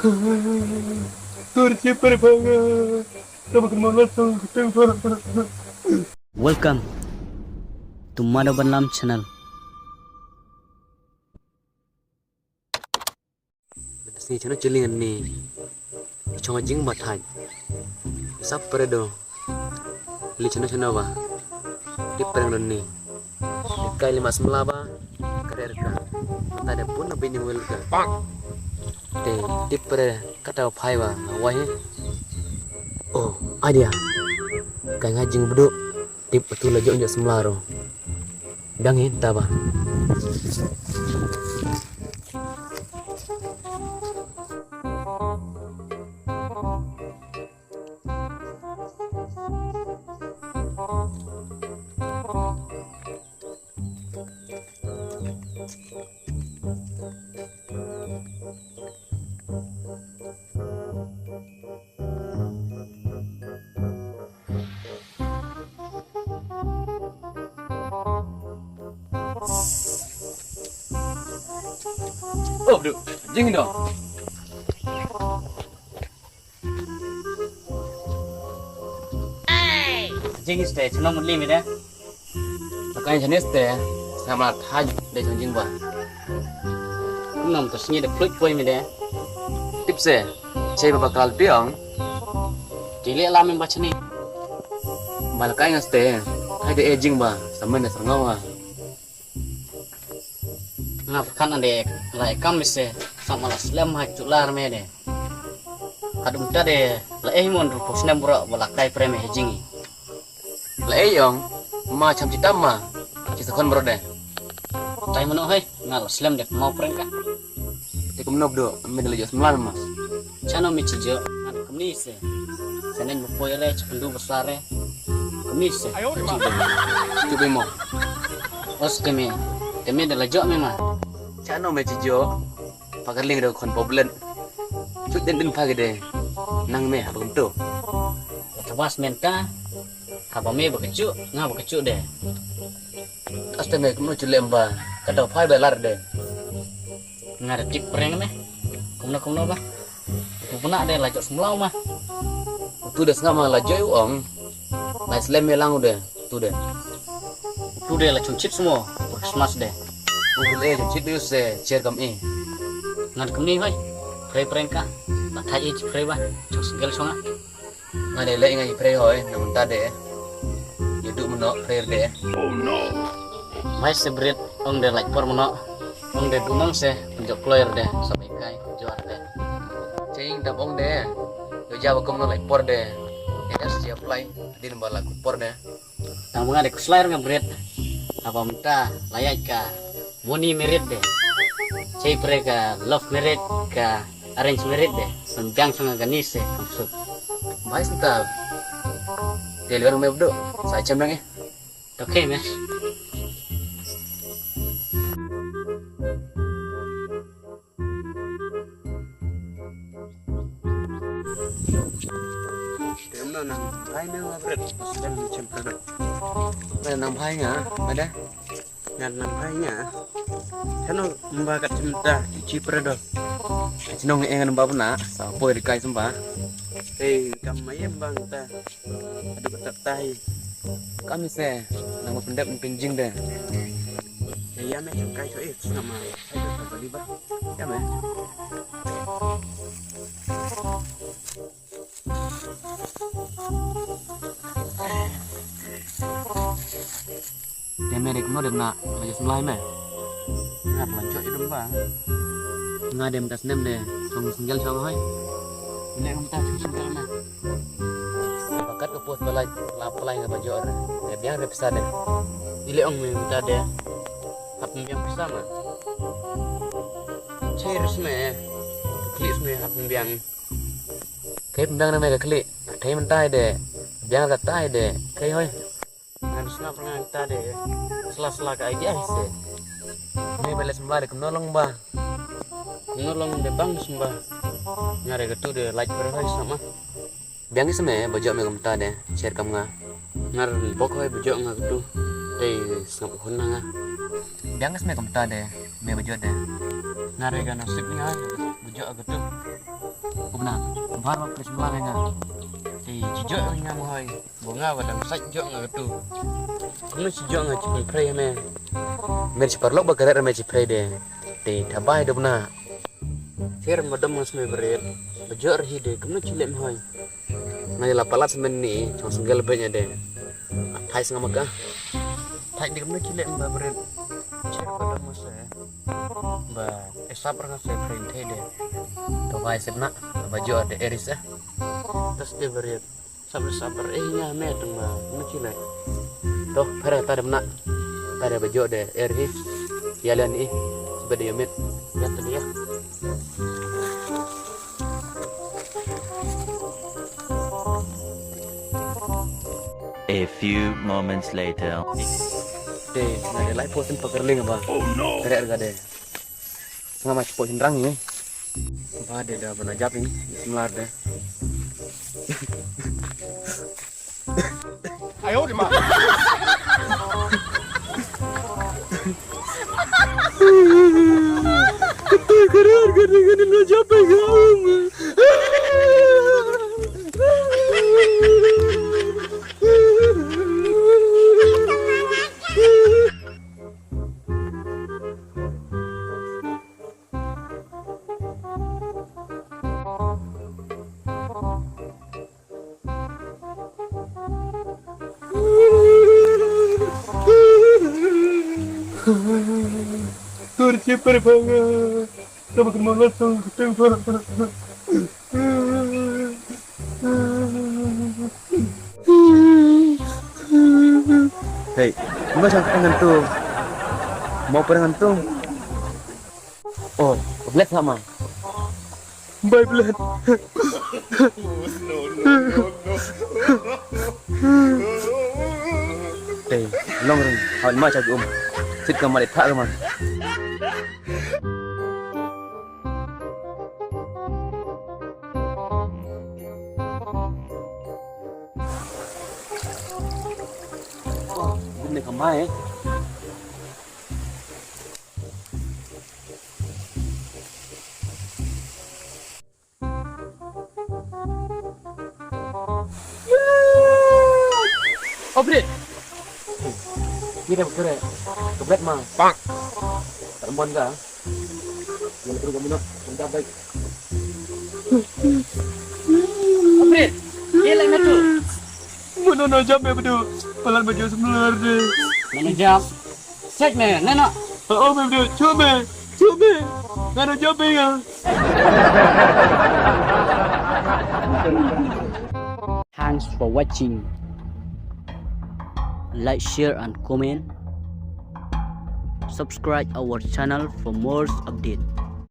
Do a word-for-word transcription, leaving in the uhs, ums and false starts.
Tur chi per banga. Welcome to Madhav Banlam channel. Sni chano chili ni. Chong jing ba thaj. Sap peredo. Li chano chano ba. Tip pereng ni. Kai lima semla ba. Karer ka. Tade pun na bini wel ka. Te tip pere kata phai ba. Wai. Oh, idea. Kai nga jing beduk. Tip atu la jong jong semla ro. Dang hin taba. Oh, du, jing do. Jing iste, chano muli mi de. Takai jing iste, sama thaj de jing jing ba. Nam to sngi de fluid poi mi de. Tip se, chei ba bakal piang. Tile la mi ba chini. Balakai ngaste, hai de e jing ba, sama ne sangawa. Nga pyrkhat ande la e kam mise, sa ma la slem ha chular me de. Kadum ta de la e mon ru posnem bro ba la kai prem he jingi. La e yong ma cham chitam ma chi sa khon bro de. Tai mano hai nga la slem de mau prem ka. Te kum nop do me de la jos mlan ma. Chano mi chi jo, ngan kumni se. Seneng bu poi re, chakndu besar re. Kumni se. Chu be mo. Os te me, te me de la jo me ma. Chano me chi jo. Pagar ling do khon poblen. Chu den den pagede. Nang me ha kum tu. Tabas menta. Haba me ba kechu, nga ba kechu de. Aste me kumno chu lem ba. Ka dau phai ba lar de. Nga da tip preng me. Kumno kumno ba. Ku puna de la jok semlau ma. Tu de sngama la joi ong. Nai slem me lang de. Tu de. Tu de la chungchit semua. Christmas de. U le chungchit de se cher kam e. Ngan kumni hoi. Prei preng ka. Ba thai e chi prei ba. Chung single chunga. Nga de leh nga i prei hoi, nang mynta de. Ïa du mano prei de. Mai se brit, ong de lait por mano. Ong de du nang se, pynjok kloi de, sa bai kai, jor de. Cheng dap ong de. Ïa ja ba kum no lait por de. Ïa das ïa plai, din ba la kut por de. Tang ba nga de kuslai nga bret. Haba mynta la ïaid ka money marriage de. Chei pre ka love marriage ka arrange marriage de. San biang sanga ka ni se kam suk. Bai senta. Te liwan me bdo. Sa chem dang eh. Okay, man. Tem no nang bhai me wa bret. Sedang ni chem produk. Nang bhai nga, ada? Ngan nang bhai nga. Kano mba kat chem ta chi produk. Chnong e ngan ba bna, sa poi rikai sumba. Hey, kam mayem bang ta. Adu ka tat tai. Kam se, nang ma pendep ni penjing de. Ya me kai to eh, nama. Ai to bali ba. Ya me. Te me de kumno de na, ma jes mlai me. Nga la jok idum ba. Nga de mtas nem de, song single song hoi. Ne mtas song single me. Bakat ka post ba la, la apply nga ba jor. Te biang re pisa de. Ile ong me mynta de. Hap biang pisa ma. Cheers me. Please me hap biang. Kei pynbiang na me ka khlieh. Thei mynta de. Biang ka tai de. Kei hoi. Ngan sngap nga mynta de. Sla sla ka idea hi se. Me ba le symba de kumno long ba. Kumno long de bang symba. Nga re ka tu de like per hoi sama. Biang hi se me ba jok me kumta de. Share kam nga. Nga re bok hoi ba jok nga ka tu. Tei sngap ka hun na nga. Biang hi se me kumta de. Me ba jok de. Nga re ka nasib nga. Jok ka tu. Kumna, bar ma pres mlang nga. Te jok nga ma hoi. Bo nga ba dang sait jok nga ka tu. Kumno shi jok nga shi pynphrei me. Me shi paralok ba kret me shi phrei de. Te thabai de bna. Ther ma dam nga sme bret. Ba jok rhi de kumno shi lem hoi. Nga la palat semen ni chong single bed nya de. Thai snga maka. Thai de kumno shi lem ba bret. Cher ba dam nga se. Ba esap rang se phrei thai de. To bai sep na ba jok de eris eh. Tas de bret. Sabar sabar eh nya me tang ba kumno shi lem. To pare ta dem na. Ta de ba jok de er hi. Ya lian i. Sebe de yomit. Ya tu dia. A few moments later. Te, nga de lai posin pakarling ba. Oh no. Kare arga de. Nga ma chipo sin rang ni. Ba de da bana japin. Semlar de. Ayo de ma. Kare arga de ngani lo japin ga. Tur chipper banga. Tama kan malas tang tang. Hey, ma chang ngan tu. Mau perang tu. Oh, black sama. Bye black. Hey, long ring. Hawan ma chang um. Sit kamar itha kamar. Gum ne kamai. Obrit. Ni dah bergerak. Kebret ma. Pak. Tak lemon kah? Yang betul kamu nak. Minta baik. Obrit. Dia lain satu. Mana nak jam ya betul? Palan baju sebelah deh. Mana jam? Check me, neno. Oh, me betul. Cuba me. Cuba me. Ngano jam ya? Thanks for watching. Like, share and comment. Subscribe our channel for more update.